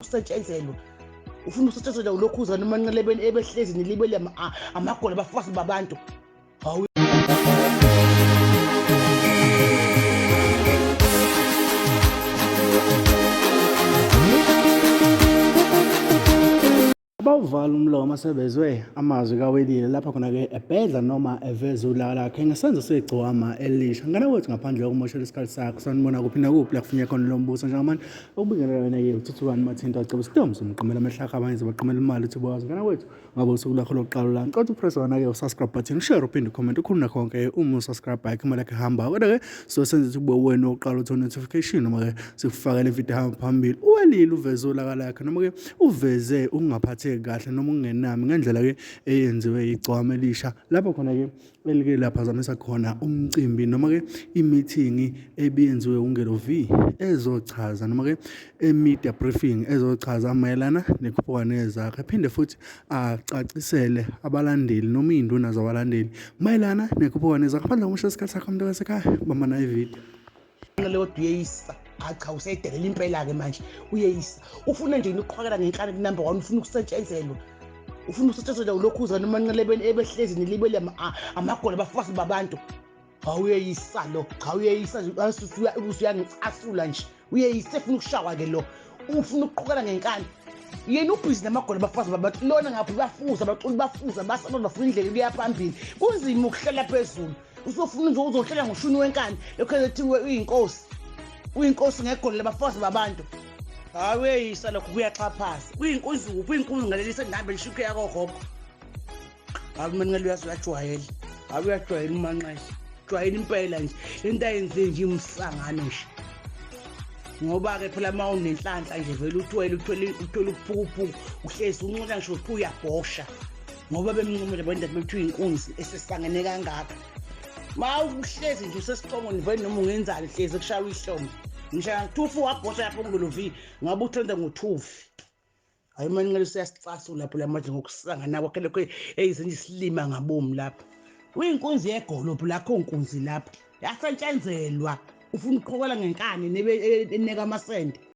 Ukusetshenziswa ufuna ukusetshenzelwa ulokhuza noma nqelebeni ebehlezi nilibele amagolo abafazi babantu. Hawu, Bawuvala umlomo sebezwe amazwi kaWelile lapha khona-ke ebhedla noma eveza ulaka lakhe ngesenzo segcokama elisha. Ngane wethu, ngaphandle kokumoshela isikhathi sakho, sanibona kuphi nakuphi la kufunye khona lo mbuso. Njengamanje ukubingelela wena-ke uthuthukani mathinto acebo sitomzi umqamela amehlaka abanye zibaqamela imali uthi bowazi. Ngane wethu, ngabe usuku lwakho lokuqala la, ngicela upress wona-ke usubscribe button, ushare, uphinde ucomment, ukhulume konke uma usubscribe yakho imali yakho ihamba. Kodwa-ke so senze ukuthi kube wena oqala uthola notification noma-ke sikufakele ividiyo ehamba phambili. Uwelile uveze ulaka lakhe noma-ke uveze ukungaphatheki kahle noma ukungenami ngendlela-ke eyenziwe igcwama elisha lapho khona-ke elike laphazamisa khona umcimbi noma-ke i-meeting ebiyenziwe uNgelo V ezochaza noma-ke e-media briefing ezochaza mayelana nekhuphuka nezakhe, phinde futhi acacisele abalandeli noma iy'nduna zabalandeli mayelana nekhuphuka nezakhe. Ngaphandle kokusho isikhathi sakho, mntu wasekhaya, bamba nayo ividiyo. Leyo kodwa uyeyisa. Hayi cha, useyidelela impela-ke manje, uyeyisa. Ufuna nje ukuqhwakela ngenkani ku-number one. Ufuna ukusetshenzelwa, ufuna ukusetshenzelwa ulokhuza noma nqelebeni ebehlezi nilibele amagolo abafazi babantu. Hawu, uyeyisa lo. Cha, uyeyisa, usuyangicasula nje, uyeyisa. Efuna ukushawa-ke lo, ufuna ukuqhukela ngenkani. Yena ubhizi namagolo abafazi babantu. Lona ngapha bafuza abaculi, bafuza basaba, bafuna indlela ekuya phambili. Kunzima ukuhlela phezulu, usufuna nje uzohlela ngoshuni wenkani. Lokho ethiwe uyinkosi, uyinkosi ngegolo labafazi babantu. Hayi, uyeyisa lokho, kuyaxhaphaza. Uyinkunzi kuphi? Uyinkunzi ngaleli sengihambe lishukhe yakogogo. Hayi, uManqele uyazi, uyajwayela. Hayi, uyajwayela uManqele, jwayela impela nje. Lento ayenze nje imsangano nje, ngoba-ke phela uma unenhlanhla nje vele uthwele uthwele uthwele ubuphukuphuku, uhlezi uncola ngisho kuthiwa uyabhosha, ngoba bemncomela bendaba bethi uyinkunzi esesangene kangaka. Ma uhlezi nje usesicongweni vele, noma ungenzani hlezi kushawa ihlombe. Ngisho ngithufu wabhosha lapho kulo V, ngabe uthanda ngothufi. Hayi, uManqele useyasicasula phela manje ngokusangana kwakhe lokho eyizinye isilima ngabomi lapho. Uyinkunzi yegolo phela, akho nkunzi lapho, yasetshenzelwa. Ufuna ukuqhokela ngenkani nebe eneka amasende.